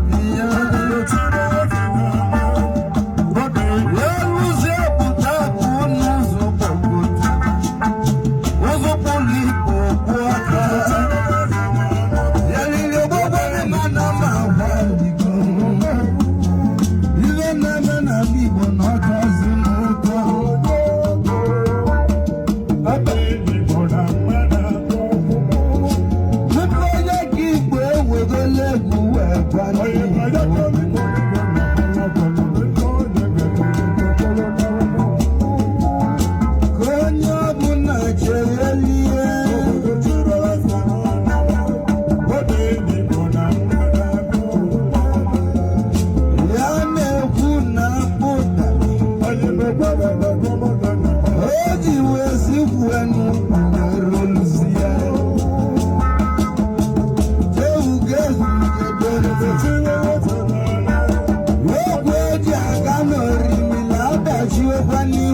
bịa. Eluzie pụta bụ n'ụzọ gbagote, ụzọ pụrụ ikpo okwu aka. Yalili gbogbo ní mana ma gwa ndigo. Ife na-eme n'ala Igbo na ọkazi m ụtọ. Tupu onye ka Igbo ewegola egwu wee gwa ndị Igbo. Ka onye ọbụla cherelie. Ya na-ekwu na pụta. O ji wee sikwuenu weroluzi ya. Ewu ga-ezugide ntị. Ogwe eji aga n'orimila adachiwekwani.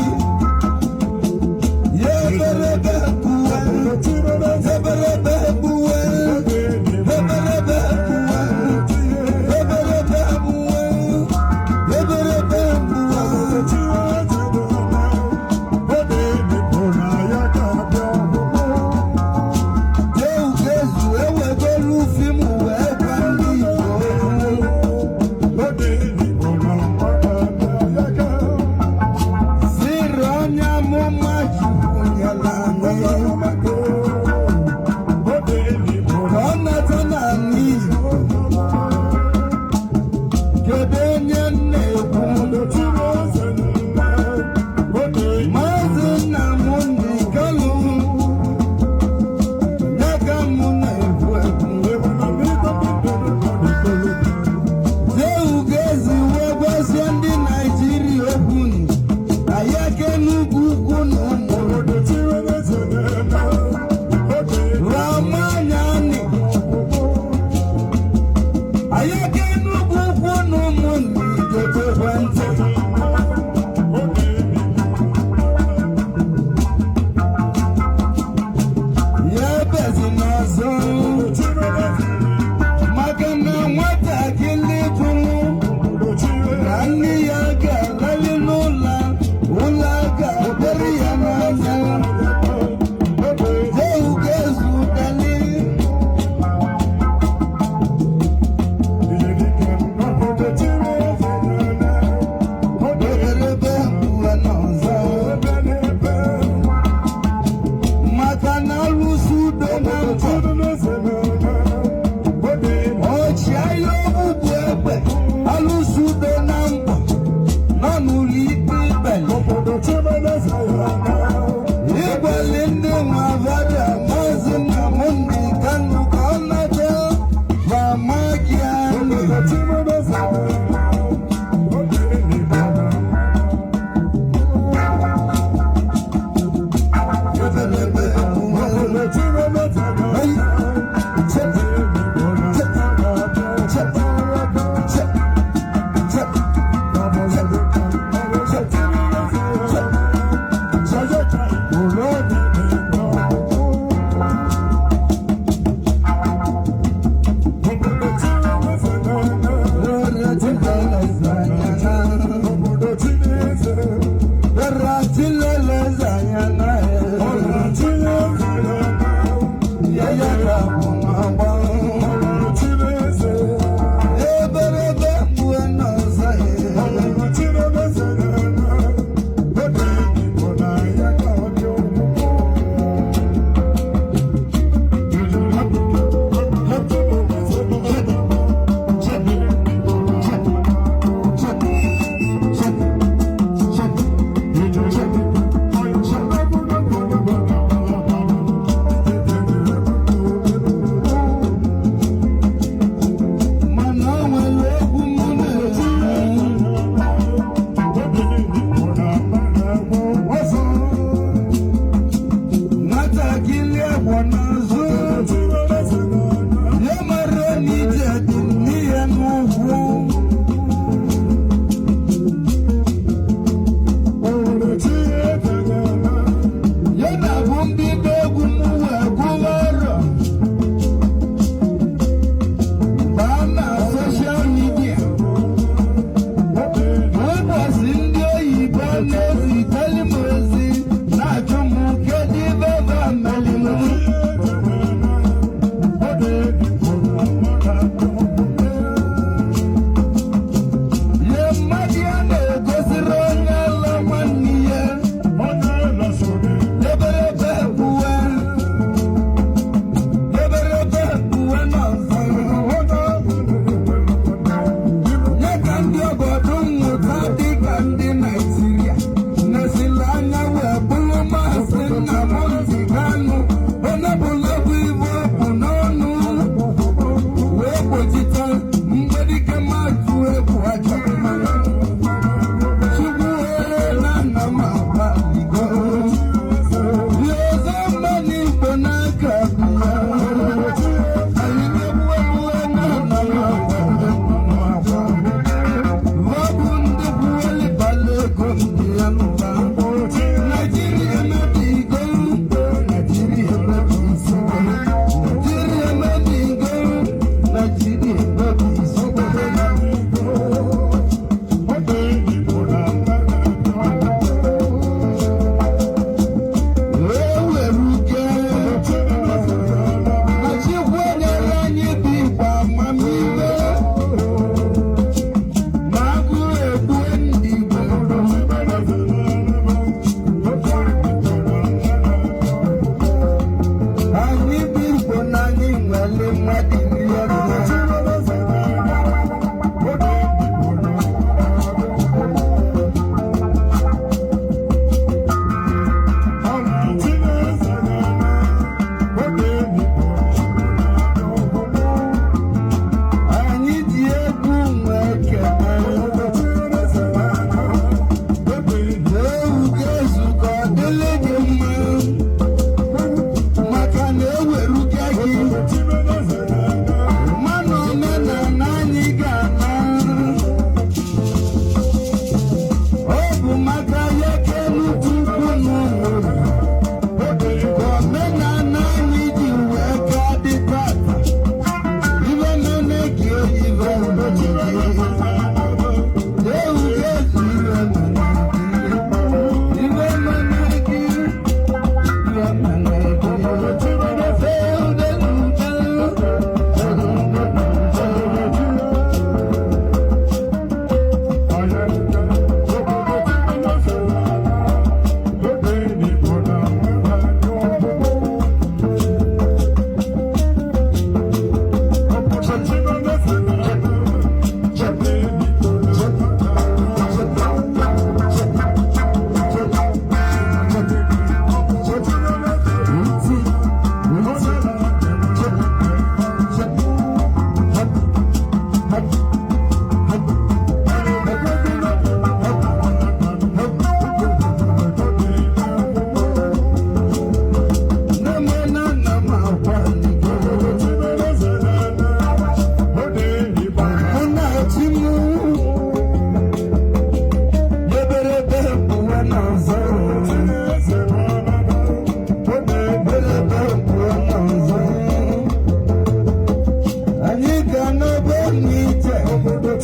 Ya eberebe gbuwe, eberebe gbuwe, eberebe gbuwe, eberebe gbuwe, eberebe gbuwe. Jehu gezu ewegolu fim wee gwa ndị Igbo okwu. Siri onye amụma jukwunyela anyị ka ọ nata n'ala Igbo. Kedu onye m na-ekwu? Maazị Nnamdi Kanu, ya ka mụ na-ekwu ekwu. Jehu ga-ezi wee gwazie ndị Naijiria okwu na ya ke n'ugwu ukwu na ụmụ Ramanyani. Anyị ke n'ugwu ukwu na ụmụ ndị ntị. Ya ebezi n'ọzọ maka na nwatakịrị jụrụ na nne ya ga-alali n'ụlọ ụlọ ga-adịrị ya n'anya. Jehu ga-ezu dali. Eberebe uwe n'ọzọ maka na alụsị udo na mbọ ọchịagha ogbugbu egbe alụsị udo na mbọ nọ n'ụlọ ikpe ikpele igweli ndị nwavada Maazị Nnamdi Kanu ka ọ nata ma gị anyị. Eberebe uwe. Anyị ga-anọbe n'ije obodo.